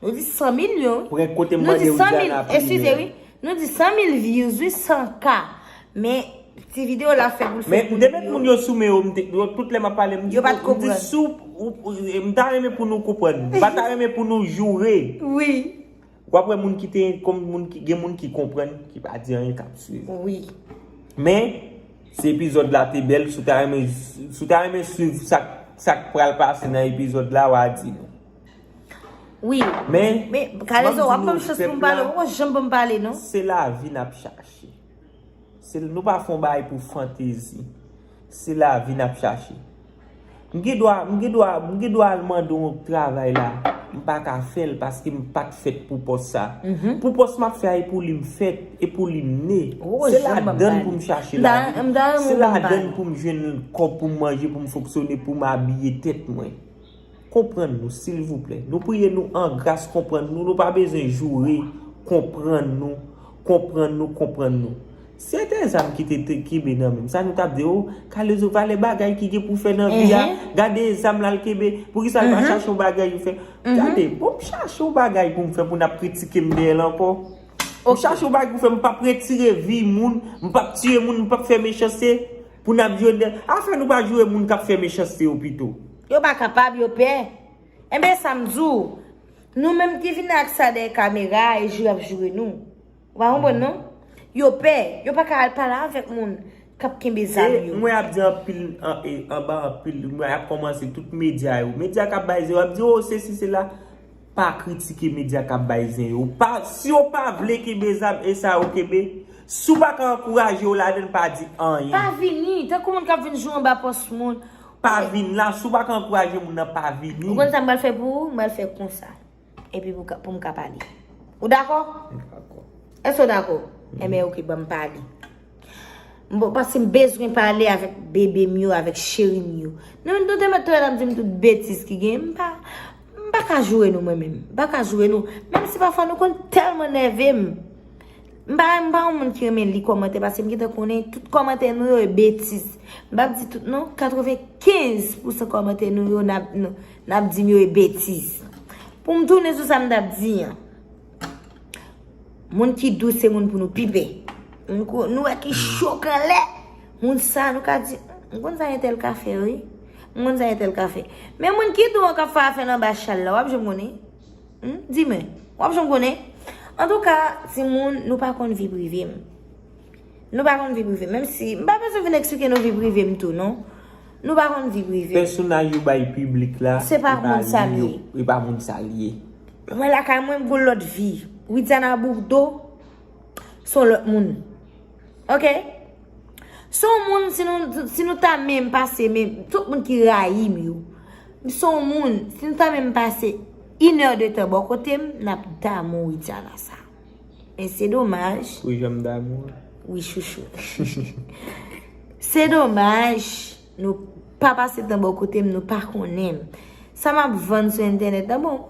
Nou di san milyon, wi. Prank kote m mande Widiana primè. Eskize, wi. Nou di san mil views, wi, san K. Men, ti videyo la fè pou l fè pou milyon. Men m te met moun yo sou men yo, m te, yo, tout lè m ap pale, m di, yo pa t konprann. M di sou, ou, ou, m ta renmen pou nou konprann. M pa ta renmen pou nou joure. Wi. W ap wè moun ki te, kòm moun ki, gen moun ki konprann, ki pa di anyen, k ap swiv. Wi. Men, si epizòd la te bèl, si w ta renmen, si w ta renmen swiv sa, sa k pral pase nan epizòd la, w a di nou. Wi. Men, men, Kalezo, w ap ban m chans pou m pale, ou pa janm ban m pale, non. Se lavi n ap chache. Se, nou pa fè yon bagay pou fantezi. Se lavi n ap chache. M gen dwa, m gen dwa, m gen dwa al mande yon travay la. M pa ka fè l paske m pa t fèt pou pòs sa. Pou pòs m ap fè a, e pou li m fèt, e pou li m ne. Se ladan l pou m chache lavi. Se ladan l pou m jwenn kòb pou m manje, pou m fonksyone, pou m abiye tèt mwen. Konprann nou, silvouplè. Nou priye nou an gras, konprann nou. Nou pa bezwen joure, konprann nou, konprann nou, konprann nou. Si se te zam ki te, te kenbe nan men m, sa nou t ap di, o, Kalezo, valè bagay ki gen pou fè nan vi a, gade zam la l kenbe, poukisa l pa chache yon bagay pou fè? Gade, bon, m chache yon bagay pou m fè, pou n ap kritike m dèyè l ankò. M chache yon bagay pou fè, m p ap retire vi moun, m p ap tiye moun, m p ap fè mechanste, pou n ap jwenn dèyè. Afè nou pa joure moun k ap fè mechanste yo pito. Yo pa kapab, yo pè. Enben, sa m di w, nou menm ki vin ak sa dèyè kamera a, e joure y ap joure nou. Ou pa konprann, non? Yo pè, yo pa ka al pale avèk moun k ap kenbe zam yo. Mwen ap di anpil, an, e, anba anpil, mwen ap kòmanse tout medya yo. Medya k ap bay zero, ap di, o, sesi, sela. Pa kritike medya k ap bay zen yo. Pa, si yo pa vle kenbe zam, e sa yo kenbe. Si w pa ka ankouraje yo ladan l, pa di anyen. Pa vini, tankou moun k ap vin joure anba pòs moun. Pa vin la, si w pa ka ankouraje moun nan, pa vini. Ou konn sa m pral fè pou ou? M pral fè konsa. Epi pou ka, pou m ka pale. Ou dakò? M dakò. Èske w dakò? Enben, oke, ban m pale. M bon, paske m bezwen pale avèk bebe m yo, avèk cheri m yo. Nou, nou te mèt tou ap di m tout betiz ki gen. M pa, m pa ka joure nou, mwen menm. M pa ka joure nou. Menm si pafwa nou konn tèlman nève m. M pa, m pa yon moun ki renmen li kòmantè, paske m gentan konnen tout kòmantè nou yo e betiz. M p ap di tout non, katrevenkenz pousan kòmantè nou yo n ap, n, n ap di m yo e betiz. Pou m tounen sou sa m t ap di an. Moun ki dous se moun pou nou pipè. Moun ko-, nou wè ki cho k anlè. Moun sa nou ka di, m konn sa entèl ka fè, wi. M konn sa entèl ka fè. Men moun ki dou an k ap fè afè l anba chal la, w ap janm konnen. Hmm? Di mwen, w ap janm konnen? Antouka, timoun, nou pa konn vi prive m. Nou pa konn vi prive m. Menm si, m pa bezwen vin eksplike nou vi prive m tou, non. Nou pa konn vi prive m. Pèsonaj yo bay piblik la, se pa moun sa l ye. E pa moun sa l ye. Mwen lakay mwen, m gon lòt vi. Widiana Bourdeau, se yon lòt moun. Oke? Se yon moun, si nou, si nou ta menm pase, menm, tout moun ki rayi m yo, se yon moun, si nou ta menm pase inè de tan bò kote m, n ap damou Widiana sa. Men se domaj. Ou janm damou? Wi, chouchou. Se domaj, nou pa pase tan bò kote m, nou pa konnen m. Sa m ap vann sou entènèt la, bon,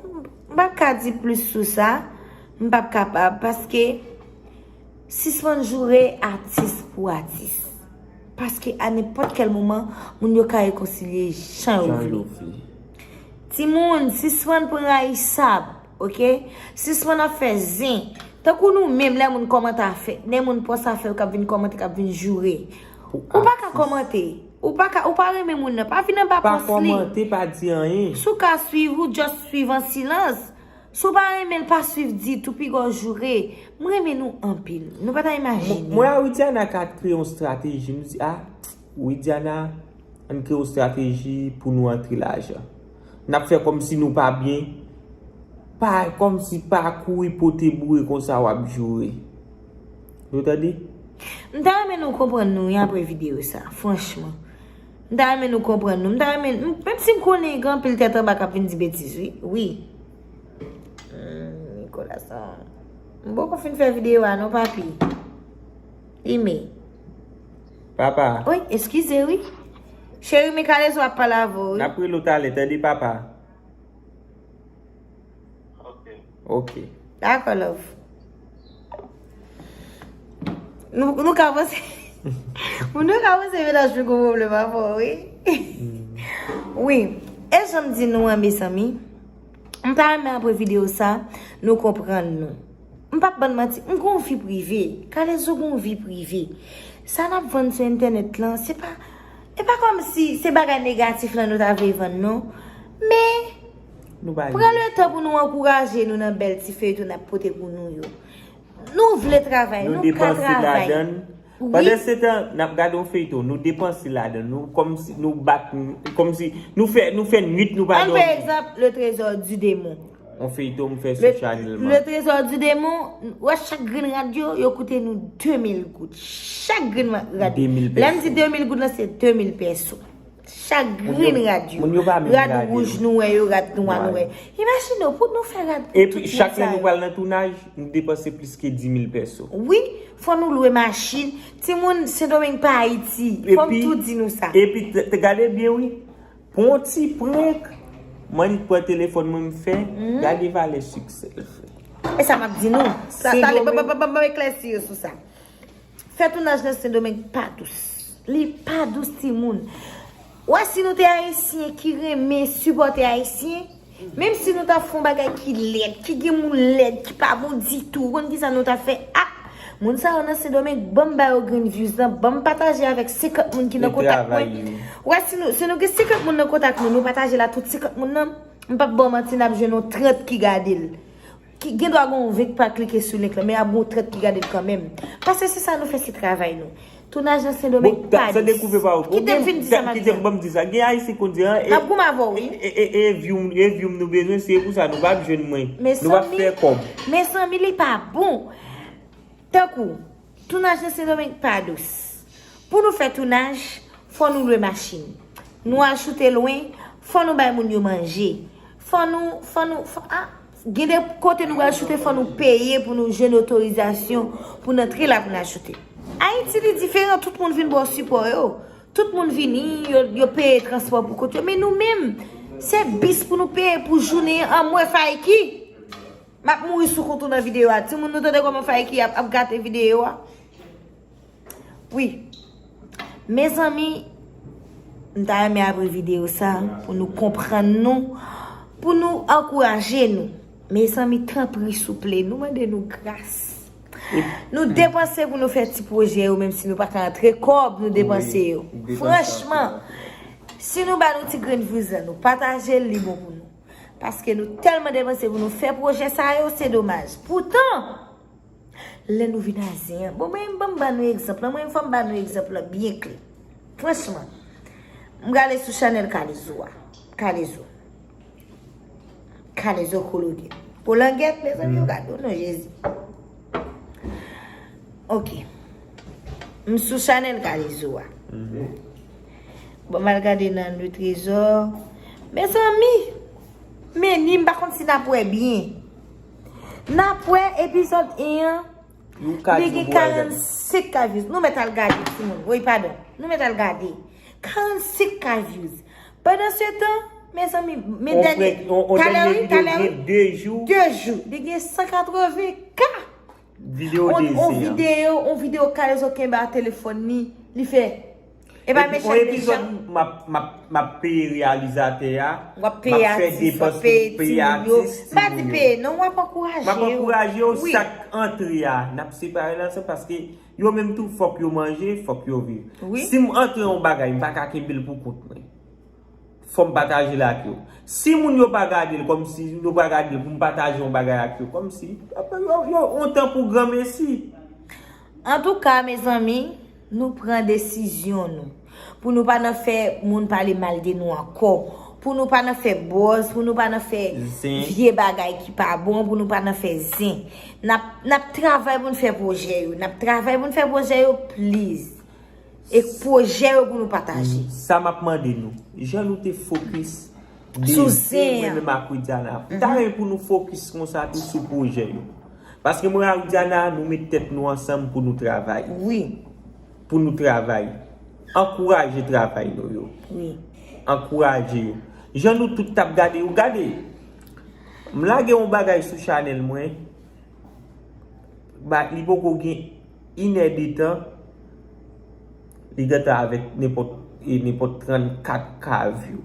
m p ap ka di plis sou sa, m p ap kapab, paske sispann joure atis pou atis. Paske a nenpòt kèl moman, moun yo ka rekonsilye jan yo vle. Timoun, sispann pran rayisab, oke? Sispann ap fè zen. Tankou nou menm, lè moun kòmantè a fèt, lè moun pòs a fèt, k ap vin kòmante, k ap vin joure. Ou pa ka kòmante. Ou pa ka, ou pa renmen moun nan, pa vin anba pòs li. Pa kòmante, pa di anyen. Si w ka swiv, ou just swiv an silans. Si w pa renmen l, pa swiv ditou, piga w joure. M renmen nou anpil. Nou pa ta imajine. Mwen a Widiana ka kreye yon estrateji. M di, a, Widiana, ann kreye yon estrateji pou nou antre lajan. N ap fè kòmsi nou pa byen. Pa, kòmsi pa kouri pote boure konsa w ap joure. Nou tande? M ta renmen nou konprann nou wi apre videyo sa, franchman. M ta renmen nou konprann nou. M ta renmen, m, menm si m konnen gen anpil tèt anba k ap vin di betiz, wi. Wi. Hmm, Nicolas, ah. M poko fin fè videyo a non, papi. Ime. Papa. Wi, eskize, wi. Cheri, men Kalezo ap pale avè w, wi. N ap rele w talè, tande, papa. Ok. Dakò, love. Nou, nou ka panse, nou ka panse mennaj mwen gon pwoblèm avè w, wi. Wi. E jan m di nou an, mezanmi, m ta renmen apre videyo sa, nou konprann nou. M p ap bann manti, m gon vi prive. Kalezo gon vi prive. Sa n ap vann sou entènèt lan, se pa, e pa kòmsi se bagay negatif lan nou ta vle vann, non. Men, pran letan pou nou ankouraje nou nan bèl ti feyton n ap pote pou nou yo. Nou vle travay, nou ka travay. Pandansetan, n ap gade yon feyton, nou depanse ladan, nou kòmsi, nou bat, kòmsi, nou fè, nou fè nwit, nou pa dòmi. Ann pran egzanp, Le Trésor du Démon. Yon feyton m fè sou Channel Man. Le Trésor du Démon, w wè chak grenn rad yo, yo koute nou de mil goud. Chak grenn rad. De mil pèso. Lè m di de mil goud lan, se de mil pèso. Chak grenn rad yo. Moun yo pa menm rad wouj nou wè yo, rad nwa nou wè. Imajine w, pou nou fè rad pou tout moun sa yo. Epi chak lè nou pral nan tounaj, nou depanse plis ke di mil pèso. Wi, fò nou lwe machin. Timoun, Sendomeng pa Ayiti. Fò m tou di nou sa. Epi, epi, t- t- gade byen wi. Pou yon ti prank, m annik pran telefòn mwen m fè, gade valè siksè l fè. E sa m ap di nou. Sa, talè, ban, ban, ban, ban, ban m eklèsi yo sou sa. Fè tounaj nan Sendomeng pa dous. Li pa dous, timoun. Ou wè, si nou te Ayisyen ki renmen sipòte Ayisyen, menm si nou ta fè yon bagay ki lèd, ki gen moun lèd, ki pa bon ditou, ou konn kisa nou ta fè? Ah! Moun sa yo nan Sendomeng, ban m ba yo grenn views lan, ban m pataje avèk senkant moun ki nan kontak mwen. Ou wè, si nou, si nou gen senkant moun nan kontak nou, nou pataje l a tout senkant moun nan, m p ap ba w manti, n ap jwenn yon trant ki gade l. Ki gen dwa gen yon ven k pa klike sou link lan, men ap gen yon trant ki gade l kanmenm. Paske se sa nou fè, se travay nou. Tounaj nan Sendomeng pa dous. Kite m fin di sa m ap di an. Ban m di sa. Gen Ayisyen konn di an, e, m ap goumen avè w, wi. E, e, e, e view, e view m nou bezwen, se pou sa nou p ap jwenn mwen. Nou p ap fè kòb. Mezanmi, li pa bon. Tankou, tounaj nan Sendomeng pa dous. Pou nou fè tounaj, fò nou lwe machin. Nou al choute lwen, fò nou bay moun yo manje. Fò nou, fò nou, fò, ah, gen de kote nou pral choute, fò nou peye pou nou jwenn otorizasyon pou n antre la pou n al choute. Ayiti, li diferan, tout moun vin ba w sipò yo. Tout moun vini, yo, yo peye transpò pou kont yo. Men nou menm, se bis pou nou peye pou jounen an, m wè Faiki. M ap mouri sou kont ou nan videyo a. Timoun, nou tande kòman Faiki ap, ap gate videyo a? Wi. Mezanmi, m ta renmen apre videyo sa, pou nou konprann nou, pou nou ankouraje nou. Mezanmi, tanpri, souple, nou mande nou gras. Nou depanse pou nou fè ti pwojè yo, menm si nou pa ka antre kòb, nou depanse yo. Franchman, si nou ba nou ti grenn views lan, nou pataje l, li bon pou nou. Paske nou tèlman depanse pou nou fè pwojè sa yo, se domaj. Poutan, lè nou vin a zen an, bon, mwen, ban m ba nou egzanp lan, mwen, fò m ba nou egzanp lan byen klè. Franchman, m gade sou chanèl Kalezo a. Kalezo. Kalezo Kolonèl. Kolangèt, mezanmi, yo gade w non, Jezi. Ok. M sou chanèl Kalezo a. Bon, m al gade nan Le Trésor. Mezanmi, men ni m pa konn si n ap wè byen. N ap wè epizòd en an, li gen karannsenk K views. Nou mèt al gade, timoun. Wi, padon. Nou mèt al gade. Karannsenk K views. Pandan se tan, mezanmi, men dènye, talè wi, talè wi. De jou. De jou. Li gen san katreven K. Videyo on, on videyo, on videyo Kalezo kenbe a telefòn li, li fè. E pa mechan, mechan. Epi on epizòd m ap, m ap, m ap peye reyalizatè a, m ap fè depans pou peye atis, timoun yo. M pa di peye non, w ap ankouraje yo. M ap ankouraje yo, sak antre a, n ap separe l ansanm paske yo menm tou fòk yo manje, fòk yo viv. Si m antre yon bagay, m pa ka kenbe l pou kont mwen. Fò m pataje l ak yo. Si moun yo pa gade l kòmsi, yo pa gade l pou m pataje yon bagay ak yo, kòmsi, yo, yo, yon tan pou granmesi. Antouka, mezanmi, nou pran desizyon nou. Pou nou pa nan fè moun pale mal de nou ankò. Pou nou pa nan fè buzz, pou nou pa nan fè vye bagay ki pa bon, pou nou pa nan fè zen. N ap, n ap travay pou n fè pwojè yo. N ap travay pou n fè pwojè yo, please. E pwojè yo pou nou pataje. Sa m ap mande nou, jan nou te fokis de sou zen an, mwen menm ak Widiana, m ta renmen pou nou fokis konsa tou sou pwojè yo. Paske mwen ak Widiana, nou met tèt nou ansanm pou nou travay. Wi. Pou nou travay. Ankouraje travay nou yo. Wi. Ankouraje yo. Jan nou tout t ap gade yo, gade. M lage yon bagay sou chanèl mwen. Ba, li poko gen inè de tan, li gentan avèk nenpòt, e, nenpòt trannkat K view.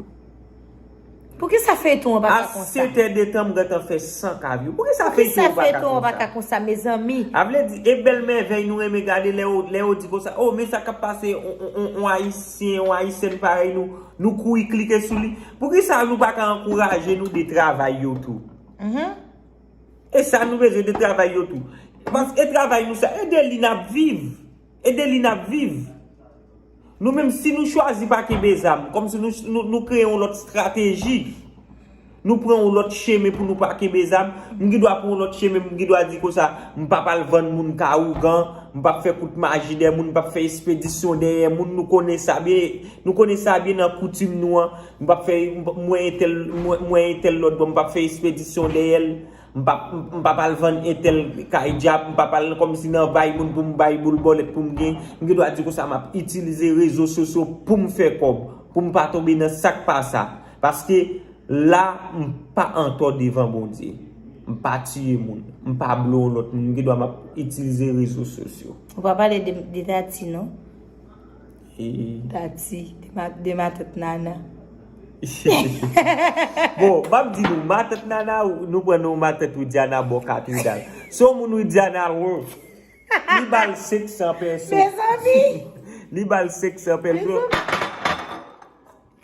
Poukisa feyton an pa ka konsa? A sèt è de tan, m gentan fè san K view. Poukisa feyton an pa ka konsa, mezanmi? A vle di, e bèl mèvèy nou renmen gade lè yo, lè yo di konsa, "Oh, men sa k ap pase, on, on, on, on Ayisyen, on Ayisyèn parèy nou, nou kouri klike sou li." Poukisa nou pa ka ankouraje nou de travay yo tou? E sa nou bezwen de travay yo tou. Paske e travay nou sa, e de li n ap viv. E de li n ap viv. Nou menm, si nou chwazi pa kenbe zam, kòmsi nou, nou, nou kreye yon lòt estrateji, Nou pran yon lòt chemen pou nou pa kenbe zam. M gen dwa pran yon lòt chemen, m gen dwa di konsa, m p ap al vann moun ka ougan, m p ap fè kout maji dèyè moun, m p ap fè espedisyon dèyè moun. Nou konnen sa byen, nou konnen sa byen nan koutim nou an. M p ap fè, m p- m wè entèl, m wè, m wè entèl lòt bò, m p ap fè espedisyon dèyè l. M p ap, m p ap al vann entèl kay dyab, m p ap al kòmsi nan bay moun pou m bay boul bòlèt pou m gen. M gen dwa di konsa, m ap itilize rezo sosyo pou m fè kòb, pou m pa tonbe nan sa k pa sa. Paske la, m pa antò devan Bondye. M pa tiye moun. M pa blo yon lòt moun. M gen dwa m ap itilize rezo sosyo. Ou pa pale de, de Tati, non? E Tati, de ma, de matant Nana. Bon, m ap di nou, matant Nana, nou pran non matant Widiana bò katedral. Se yon moun Widiana lwen. Li ba l senk san pèso. Mezanmi! Li ba l senk san pèso. Mezanmi!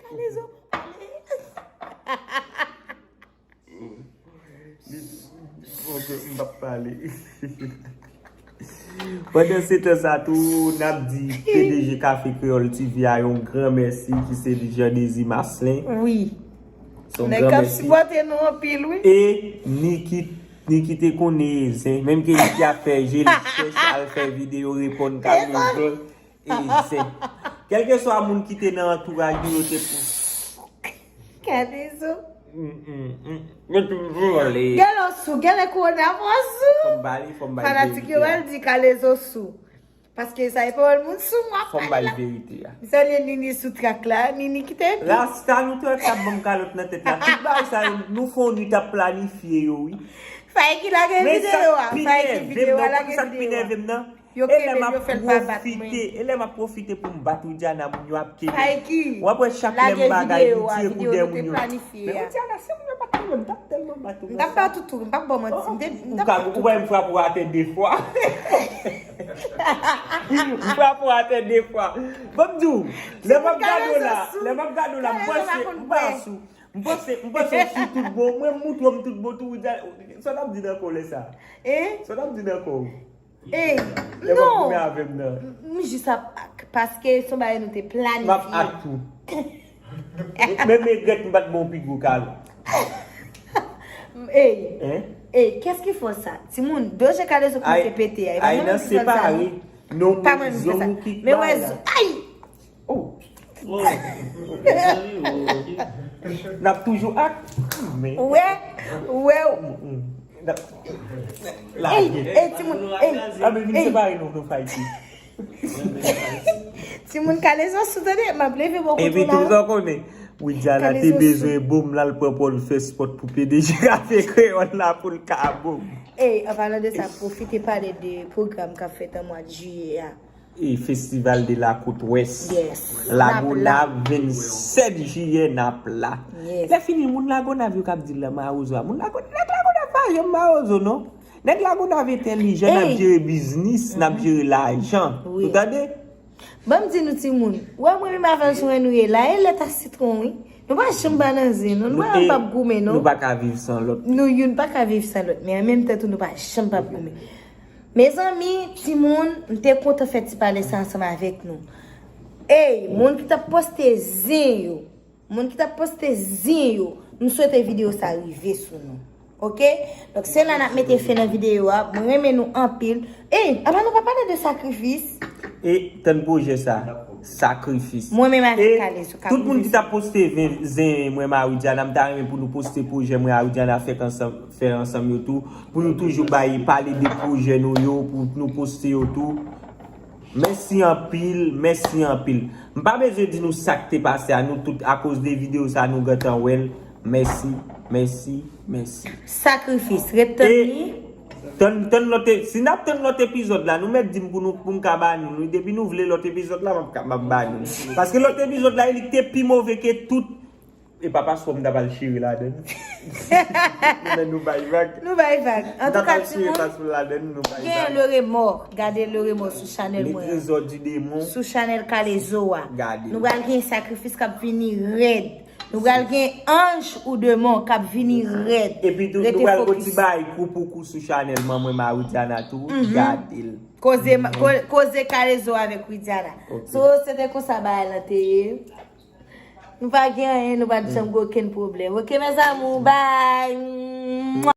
Kalezo pa pale. Li, ok, m p ap pale. Pandan se tan sa tou, n ap di P D G Café Créole T V a yon gran mèsi, ki se Jean Désir Marcelin. Wi. Se yon gran mèsi. Nèg k ap sipòte nou anpil, wi. E Niki, Niki te konnen zen, menm ke Niki ap fè je l chèch, al fè videyo reponn Kalezo. E zen. Kèlkeswa moun ki te nan antouraj nou, yo te pou. Kalezo. Mm, mm, mm. Yo toujou ale. Gèlè w sou, gèlè kowona pran sou. Fò m pale, fò m bay verite a. Fanatik yo pral di Kalezo sou. Paske sa e pawòl moun sou m w ap pale la. Fò m bay verite a. M salye Nini sou trak la. Nini kite epi. Rasta nou te wè k t ap ban m kalòt nan tèt la. Tout bagay sa yo, nou fè yon nwit ap planifye yo, wi. Fay ki lage videyo a. Fay ki videyo a, lage videyo a. Yo kenbe l, yo fè l pa bat mwen. E lè m ap pwofite, e lè m ap pwofite pou m bat Widiana, moun yo ap kenbe. Fay ki? W ap wè chak lè m bagay, li tire kou dèyè moun yo. Men Widiana, si moun yo pa t kenbe m, m t ap tèlman bat ou. M t ap bat ou tou, m p ap ba w manti. M te, m t ap bat ou. Ou wè m frape w atè de fwa. M frape w atè de fwa. Ban m di w, lè m ap gade w la, lè m ap gade w la, m panse, m panse, m panse, m panse w sou tout bon. Mwen m montre w m tout bon tou, Widiana. Sa w t ap di nan kò w lè sa? Sa w t ap di nan kò w? Ey, non. Lè w ap goumen avè m nan. M jis ap ak, paske se yon bagay nou te planifye. M ap ak tou. Men, men regrèt m pa t ba w pi gwo kalòt. Ey, ey, qu'est-ce qui fait ça? Timoun, do je Kalezo kòmanse pete a. E pa mwen menm ki fè sa, non. Pa mwen menm ki fè sa. Men wè, ay! Oh. N ap toujou ak. Ou wè, ou wè. Ey, ey, timoun, ey, ey. Timoun Kalezo sou tande, m ap leve bò kote w la. Epi tou sa w konnen, Widiana te bezwen bon m la, l pran pòl fè spòt pou P D G Café Créole la pou l ka bon. Ey, an palan de sa, pwofite pale de pwogram k ap fèt an mwa jiyè a. E Festival de la Côte Ouest. Yes. Lagonav, vennsèt jiyè, n ap la. Yes. Lè fini, moun Lagonav yo k ap di l nan mawozo a. Moun Lagonav, nèg Lagonav pa janm mawozo, non. Nèg Lagonav entèlijan, n ap jere biznis, n ap jere lajan. Wi. Ou tande? Ban m di nou timoun, ou wè mwen menm avè l sou en nou ye la, e lèt a sitwon, wi. Nou pa janm pa nan zen, non. Nou pa, nou p ap goumen, non. Nou pa ka viv san lòt. Nou youn pa ka viv san lòt, men an menm tan tou, nou pa janm p ap goumen. Mezanmi, timoun, m te kontan fè ti pale sa ansanm avèk nou. Ey, moun ki t ap poste zen yo, moun ki t ap poste zen yo, m swete videyo sa rive sou nou. Oke? Donk, se la n ap mete fen nan videyo a. Mwen renmen nou anpil. Ey, apa nou pa pale de sakrifis? E tann pwojè sa, sakrifis. Mwen menm avèk Kalezo k ap rive sou nou. E tout moun ki t ap poste zen, zen mwen, Marie Diana, m ta renmen pou nou poste pwojè mwen, Marie Diana, fèk ansanm. Fè ansanm yo tou, pou nou toujou bay, pale de pwojè nou yo, pou nou poste yo tou. Mèsi anpil, mèsi anpil. M pa bezwen di nou sa k te pase a, nou tout, akoz de videyo sa, nou gentan wè l. Mèsi, mèsi, mèsi. Sakrifis, ret tann li. E tann, tann lòt e-, si n ap tann lòt epizòd la, nou mèt di m pou nou, pou m ka ba nou li. Depi nou vle lòt epizòd la, m ap ka, m ap ba nou li. Paske lòt epizòd la, li te pi move ke tout. E pa paspò m t ap al chire ladann. Men nou bay vag. Nou bay vag. Antouka, timoun, gen Le Remords. Gade Le Remords sou chanèl mwen an. Les Trésors du Démon. Sou chanèl Kalezo a. Gade. Nou pral gen sakrifis k ap vini rèd. Nou pral gen anj ou demon k ap vini rèd. Epi tou, nou pral gon ti bay kou pou kou sou chanèl manman Marie Diana tou. Gade l. Koze, ko-, koze Kalezo avèk Widiana. Ok. So, se te konsa bagay lan te ye. Nou pa gen anyen, nou pa janm gen okenn pwoblèm. Ok, mes amours, bye.